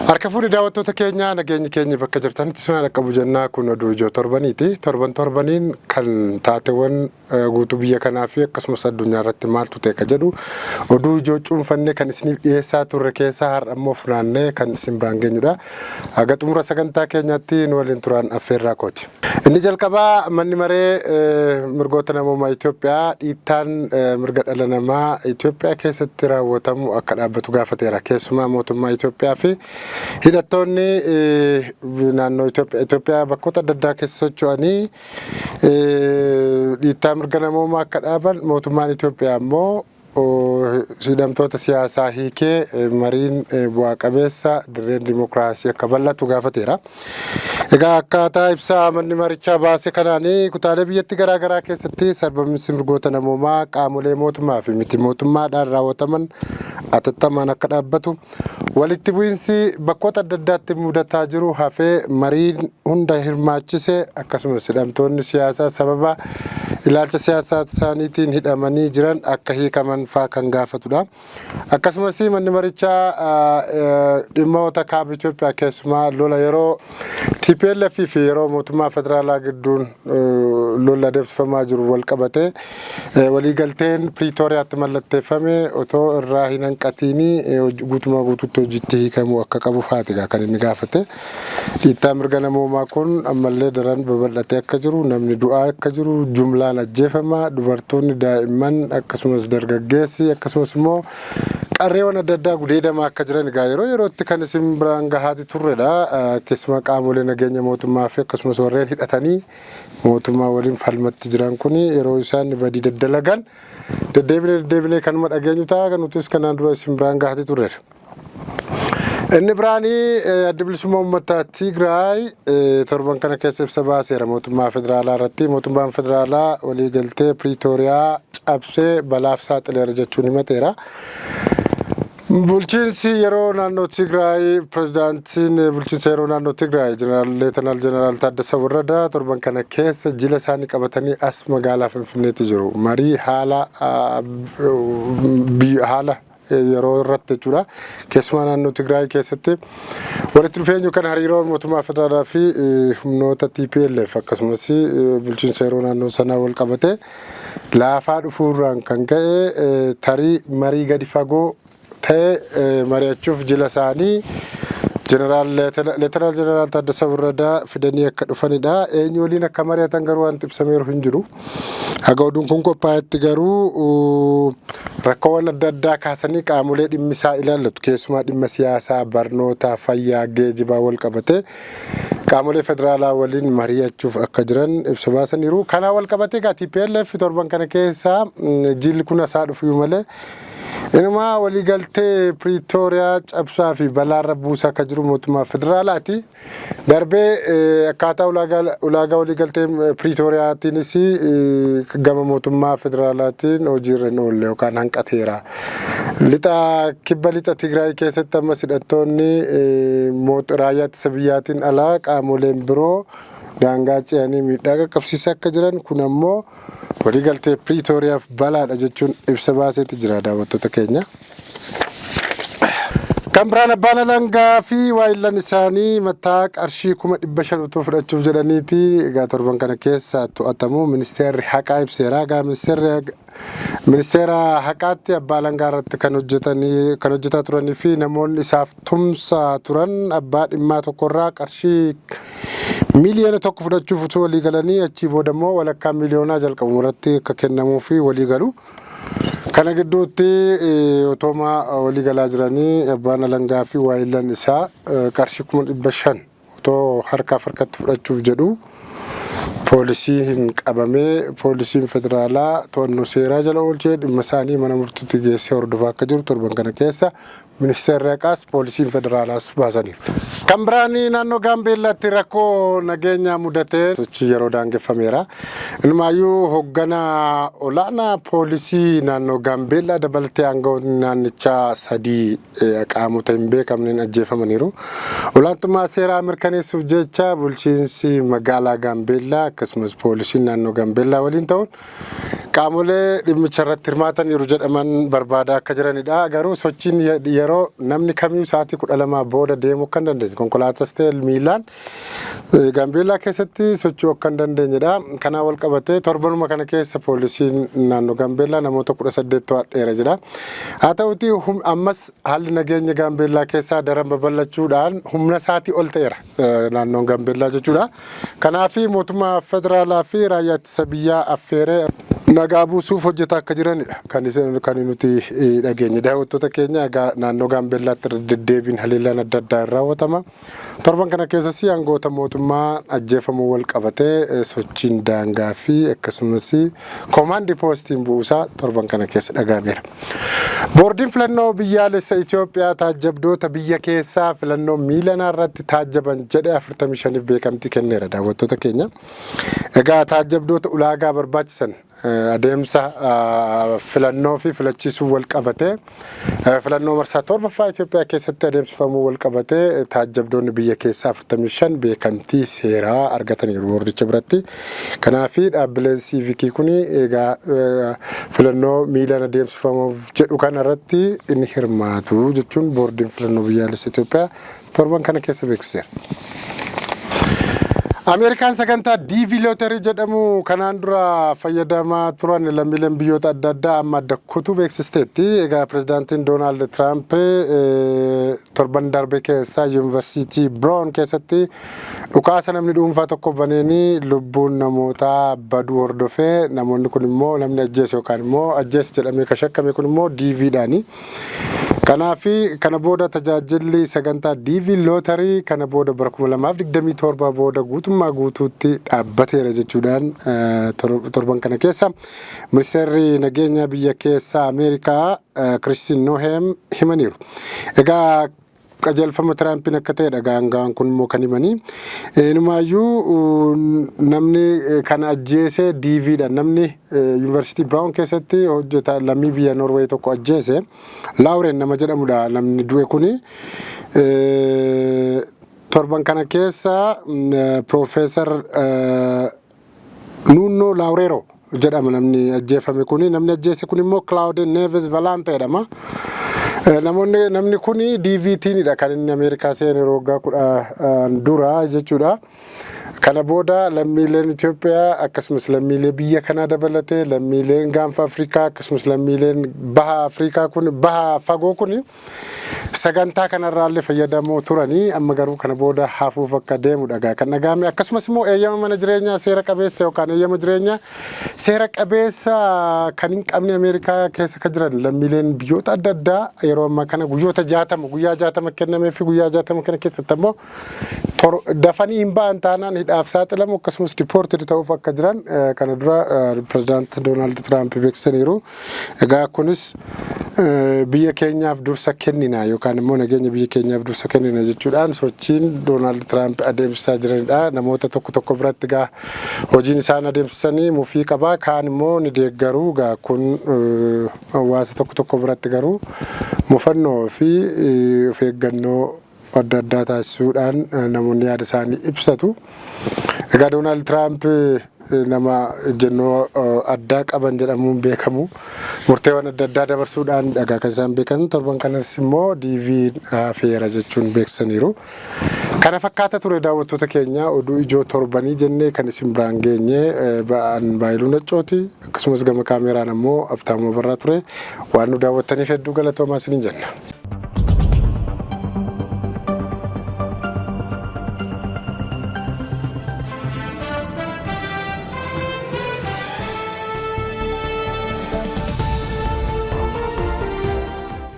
Harka fuudhi daawwattoota keenya, nageenyi keenya bakka jirtanitti isin dhaqqabu jennaa. Kun oduu ijoo torbaniiti. Torban torbaniin kan taateewwan guutuu biyya kanaa fi akkasumas addunyaa irratti maaltu ta'e ka jedhu oduu ijoo cuunfannee kan isiniif dhiyeessaa turre keessaa har'a immoo funaannee kan isin biraan geenyudha. Haga xumura sagantaa keenyaatti nu waliin turaan affeerraa kooti. Inni jalqabaa, manni maree mirgoota namoomaa Itoophiyaa dhiittaan mirga dhala namaa Itoophiyaa keessatti raawwatamu akka dhaabbatu gaafateera. Keessumaa mootummaa Itoophiyaa fi hidhattoonni naannoo Itoophiyaa bakkoota adda addaa keessa socho'anii dhiittaa mirga namoomaa akka dhaaban, mootummaan Itoophiyaa immoo hidhamtoota siyaasaa hiikee mariin bu'aa qabeessa dirreen dimokiraasii akka bal'atu gaafateera. Egaa akkaataa ibsaa manni marichaa baase kanaanii, kutaalee biyyattii garaa garaa keessatti sarbamiinsi mirgoota namoomaa qaamolee mootummaa fi miti mootummaadhaan raawwataman atattamaan akka dhaabbatu, walitti bu'iinsi bakkoota adda addaatti mudataa jiru hafee mariin hunda hirmaachise, akkasumas hidhamtoonni siyaasaa sababa ilaalcha siyaasaa isaaniitiin hidhamanii jiran akka hiikaman faa kan gaafatudha. Akkasumas manni marichaa dhimmoota kaaba Itoophiyaa, keessumaa lola yeroo TPLF fi yeroo mootummaa federaalaa gidduun lola adeemsifamaa jiru wal qabate, waliigalteen Piriitooriyaatti mallatteeffame otoo irraa hin hanqatiinii guutumaa guutuutti hojiitti hiikamuu akka qabu faati kan inni gaafate. Dhiittaa mirga namoomaa kun ammallee daran babal'atee akka jiru, namni du'aa akka jiru, jumlaan ajjeefama, dubartoonni, daa'imman, akkasumas dargaggeessi, akkasumas immoo qarreewwan adda addaa gudeedamaa akka jiran egaa yeroo yerootti kan isin biraan gahaati turredha. Keessumaa qaamolee nageenya mootummaa fi akkasumas warreen hidhatanii mootummaa waliin falmatti jiran kun yeroo isaan badii daddalagan deddeebinee deddeebinee kanuma dhageenyu ta'a, kan nutis kanaan dura isin biraan gahaati turredha. Inni biraanii, Adda Bilisummaa Uummata Tigraay torban kana keessa ibsa baaseera mootummaa federaalaa irratti. Mootummaan federaalaa waliigaltee Piriitooriyaa cabsee balaaf saaxileera jechuun himateera. Bulchiinsi yeroo naannoo Tigraay, pirezidaantiin bulchiinsa yeroo naannoo Tigraay Jeneraal Leetanaal Jeneraal Taaddasa Warradaa torban kana keessa jila isaanii qabatanii as magaalaa Finfinneetti jiru. Marii haala yeroo irratti jechuudha. Keessumaa naannoo Tigraay keessatti walitti dhufeenyu kan hariiroo mootummaa federaalaa fi humnoota TPLF akkasumas bulchiinsa yeroo naannoo sanaa wal qabate laafaa dhufuurraan kan ka'e, tarii marii gadi fagoo ta'e mari'achuuf jila isaanii Jeneraal Leetanaal Jeneraal Taaddasa Warradaa fidanii akka dhufanidha. Eenyu waliin akka mari'atan garuu wanti ibsameeru hin jiru. Haga oduun kun qophaa'etti garuu rakkoowwan adda addaa kaasanii qaamolee dhimmi isaa ilaallatu, keessumaa dhimma siyaasaa, barnoota, fayyaa, geejibaa wal qabate qaamolee federaalaa waliin mari'achuuf akka jiran ibsa baasaniiru. Kanaa wal qabatee egaa TPLF torban kana keessa jilli kun asaa dhufu malee inumaa waliigaltee Piriitooriyaa cabsaa fi balaarra buusaa akka jiru mootummaa federaalaati. Darbee akkaataa ulaagaa waliigaltee Piriitooriyaatiinis gama mootummaa federaalaatiin hojiirra hin oolle yookaan hanqateera. Lixa, kibba lixa Tigraay keessatti ammas hidhattoonni raayyaa ittisa biyyaatiin alaa qaamoleen biroo daangaa ce'anii miidhaa qaqqabsiisaa akka jiran, kun ammoo waliigaltee Piriitooriyaaf balaadha jechuun ibsa baaseeti jira, daawwattoota keenya. Kan biraan, abbaan alangaa fi waayillan isaanii mataa qarshii 500,000 utuu fudhachuuf jedhaniiti. Egaa torban kana keessa to'atamuu ministeerri haqaa ibseera. Egaa ministeera haqaatti abbaa alangaa irratti kan hojjetanii kan hojjetaa turanii fi namoonni isaaf tumsaa turan abbaa dhimmaa tokkorraa qarshii 1 miiliyoona fudhachuuf utuu walii galanii, achii booda immoo walakkaa miiliyoonaa jalqabu irratti akka kennamuu fi walii galu. Kana gidduutti otooma walii galaa jiranii abbaan alangaa fi waayillan isaa qarshii 500,000 otoo harkaaf harkatti fudhachuuf jedhu poolisiin qabamee, poolisiin federaalaa to'annoo seeraa jala oolchee dhimma isaanii mana murtiitti geessee hordofaa akka jiru torban kana keessa ministeerri haqaas poolisiin federaalaas baasaniiru. Kan biraan, naannoo Gaambeellaatti rakkoo nageenyaa mudateen sochii yeroo daangeffameera. Inumaayyuu hoogganaa olaanaa poolisii naannoo Gaambeellaa dabalatee aangawoonni naannichaa sadii qaamota hin beekamneen ajjeefamaniiru. Olaantummaa seeraa mirkaneessuuf jecha bulchiinsi magaalaa Gaambeellaa akkasumas poolisiin naannoo Gaambeellaa waliin ta'uun Qaamolee dhimmicha irratti hirmaataniiru jedhaman barbaadaa akka jiranidha. Garuu sochiin yeroo namni kamiyyuu sa'aatii 12 booda deemuu akka hin dandeenye, konkolaatas ta'e miilaan Gaambeellaa keessatti socho'uu akka hin dandeenyedha. Kanaan wal qabatee torbanuma kana keessa poolisiin naannoo Gaambeellaa namoota 18 to'adheera jedha. Haa ta'uti, ammas haalli nageenya Gaambeellaa keessaa daran babal'achuudhaan humna isaatii ol ta'eera naannoon Gaambeellaa jechuudha. Kanaaf mootummaa federaalaa fi raayyaa ittisa biyyaa affeeree nagaa buusuuf hojjetaa akka jiranidha kan nuti dhageenye. Daawwattoota keenya, egaa naannoo Gaambeellaatti irra deddeebiin haleellaan adda addaa hin raawwatama. Torban kana keessas aangoota mootummaa ajjeefamuu wal qabatee sochiin daangaa fi akkasumas koomaandii poostiin bu'uusaa torban kana keessa dhagahameera. Boordiin filannoo biyyaalessa Itoophiyaa taajjabdoota biyya keessaa filannoo miilanaa irratti taajjaban jedhe 45 beekamtii kenneera, daawwattoota keenya. Egaa taajjabdoota ulaagaa barbaachisan adeemsa filannoo fi filachiisuu wal qabatee, filannoo marsaa torbaffaa Itoophiyaa keessatti adeemsifamuu wal qabatee, taajjabdoonni biyya keessaa 45 beekamtii seeraa argataniiru boordicha biratti. Kanaaf dhaabbileen siivikii kun egaa filannoo miilaan adeemsifamuuf jedhu kana irratti ni hirmaatu jechuun boordiin filannoo biyyaalessa Itoophiyaa torban kana keessa beeksiseera. Ameerikaan sagantaa DV Lottery jedhamu kanaan dura fayyadamaa turan lammiileen biyyoota adda addaa amma adda kutuu beeksisteetti. Egaa pirezidaantiin Doonaald Tiraamp torban darbe keessa Yuunivarsiitii Brown keessatti dhukaasa namni dhuunfaa tokko baneenii lubbuun namootaa baduu hordofee, namoonni kun immoo namni ajjeese yookaan immoo ajjeese jedhamee kan shakkame kun immoo DVdhaani. Kanaaf kana booda tajaajilli sagantaa DV Lottery kana booda bara 2027 booda guutummaa guutuutti dhaabbateera jechuudhaan torban kana keessa ministeerri nageenya biyya keessaa Ameerikaa Kiristiin Noheem himaniiru. Egaa qajeelfama Tiraampiin akka ta'edha gaangaan kun immoo kan himanii. Inumaayyuu namni kana ajjeese DVdha. Namni Yuunivarsiitii Biraawun keessatti hojjeta lammii biyya Noorweey tokko ajjeese Laawuren nama jedhamudha namni du'e kuni. Torban kana keessa Piroofeesar Nuunnoo Laawureeroo jedhama namni ajjeefame kuni. Namni ajjeese kun immoo Claude Neves Valante jedhama. Namoonni namni kuni DVTnidha kan inni Ameerikaa seene waggaa 10 dura jechuudha. Kana booda lammiileen Itoophiyaa akkasumas lammiilee biyya kanaa dabalatee lammiileen gaanfa Afrikaa akkasumas lammiileen baha Afrikaa kun, baha fagoo kun, sagantaa kanarraallee fayyadamoo turanii amma garuu kana booda hafuuf akka deemu dhagaa kan dhagahame. Akkasumas immoo eeyyama mana jireenyaa seera qabeessa yookaan eeyyama jireenyaa seera qabeessa kan hin qabne Ameerikaa keessa kan jiran lammiileen biyyoota adda addaa yeroo ammaa kana guyyoota 60, guyyaa 60 kennamee fi guyyaa 60 kana keessatti ammoo dafanii hin ba'an taanaan hidhaaf saaxilamu, akkasumas deported ta'uuf akka jiran kana dura pirezidaanti Doonaald Tiraamp beeksisaniiru. Egaa kunis biyya keenyaaf dursa kennina yookaan immoo nageenya biyya keenyaaf dursa kennina jechuudhaan sochiin Doonaald Tiraamp adeemsisaa jiranidha. Namoota tokko tokko biratti egaa hojiin isaan adeemsisanii mufii qaba, kaan immoo ni deeggaru. Egaa kun hawaasa tokko tokko biratti garuu mufannoo fi of eeggannoo adda addaa taasisuudhaan namoonni yaada isaanii ibsatu. Egaa Doonaald Tiraamp nama ejjennoo addaa qaban jedhamuun beekamu. Murteewwan adda addaa dabarsuudhaan dhagaa kan isaan beekan, torban kanas immoo DV hafeera jechuun beeksisaniiru. Kana fakkaata ture, daawwattoota keenya, oduu ijoo torbanii jennee kan isin biraan geenye. Ba'aan Baayiluu Naccooti, akkasumas gama kaameraan ammoo Abtaamoo Barraa ture. Waan nu daawwattaniif hedduu galatoomaa isiniin jenna.